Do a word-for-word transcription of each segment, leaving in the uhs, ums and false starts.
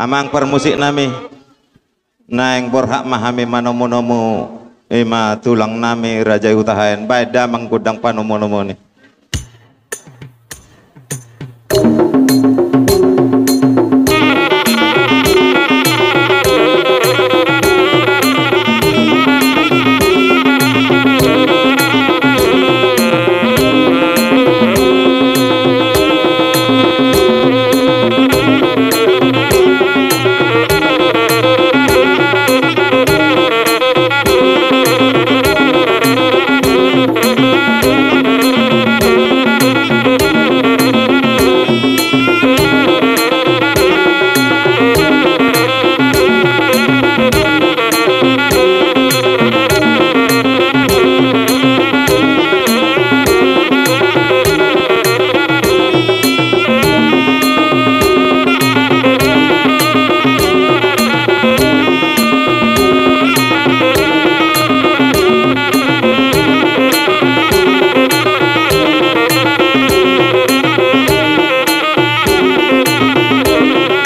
Amang parmusik nami, naeng borhat ma hami manomu-nomu, ima tulang nami Raja i Hutahaean, baen damang gondang panomu-nomu ni.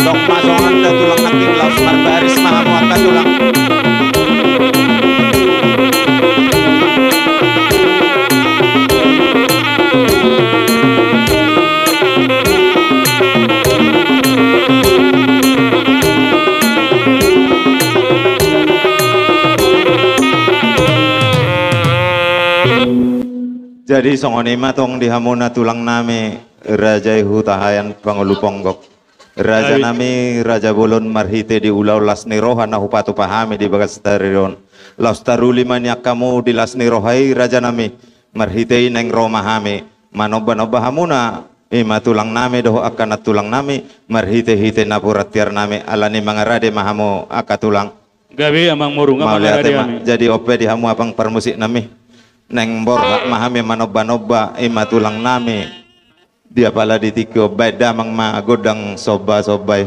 Dok ma songon na tulang nangkin, laos marbaris ma hamu angka tulang. Jadi songon i ma tong di hamuna tulang nami Raja i Hutahaean Pangulu Ponggok. Raja nami, raja bolon, marhite di ulaon las ni roha na hupatupa hami di bagas sadari on, laos taruli ma nian hamu di las ni roha i raja nami. Marhite i naeng ro ma hami manomba-nomba hamuna, ima tulang nami dohot angka nantulang nami, marhite-hite napuran tiar nami, ala ni mangarade ma hamu angka tulang. Gabe amang boru, nga mangarade hami. Jadi on pe di hamu amang parmusik nami, naeng borhat ma hami manomba-nomba ima tulang nami. Di apala di tingki on, baen damang ma gondang somba-somba i.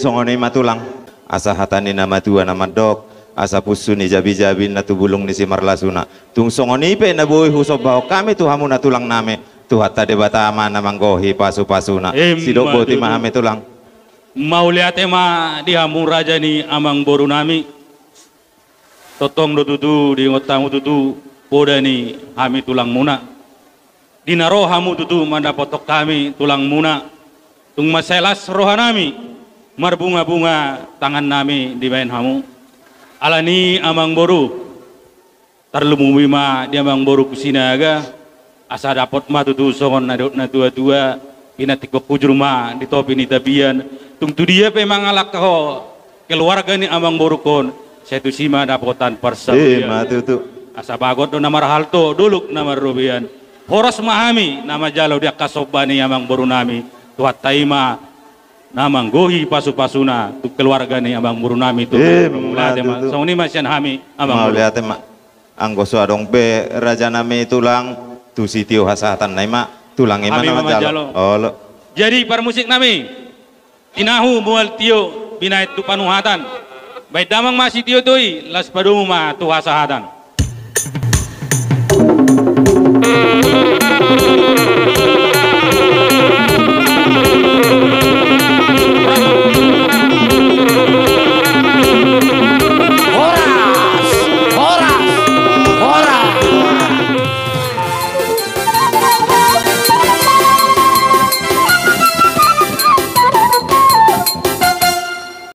Songon i ma tulang, asa hata ni na matua na mandok, asa punsu ni jabijabi na tu bulung ni simarlasuna. Tung songon i pe na boi husombahon hami tu hamuna tulang nami, Tuhanta Debata ma na manggohi pasupasuna. Ima tutu. Sidok boti ma hami tulang. Mauliate ma di hamu raja ni amangboru nami. Tongtong do tutu diingot hamu tutu poda ni hami tulangmuna. Di na ro hamu tutu mandapothon hami tulangmuna, tung mansai las roha nami, marbungabunga tangan nami dibahen hamu. Alani i amangboru, tarlumobi ma di amangboru Sinaga, asa dapot ma tutu songon na didok natuatua, pinantikhon hujur ma di topi ni tapian, tung tu dia pe mangalangka ho keluarga ni amangborungkon, sai tusi ma dapotan parsaulian. Ima tutu. Asa bagot do na marhalto, dolok na marrobean. Horas ma hami na manjalo di angka somba ni amangboru nami, Tuhanta i ma na manggohi pasupasuna tu keluarga ni amangboru nami tu. Ima tutu. Mauliate ma. Songon i ma sian hami amangboru. Mauliate ma. Anggo so adong be raja nami tulang, tu sitio hasahatanna i ma, tulang i ma na manjalo. Hami ma manjalo. Olo. Jadi parmusik nami, tinahu mual tio binahen tu panuhatan. Bahen damang ma sitio tu i, laos padomu ma tu hasahatan.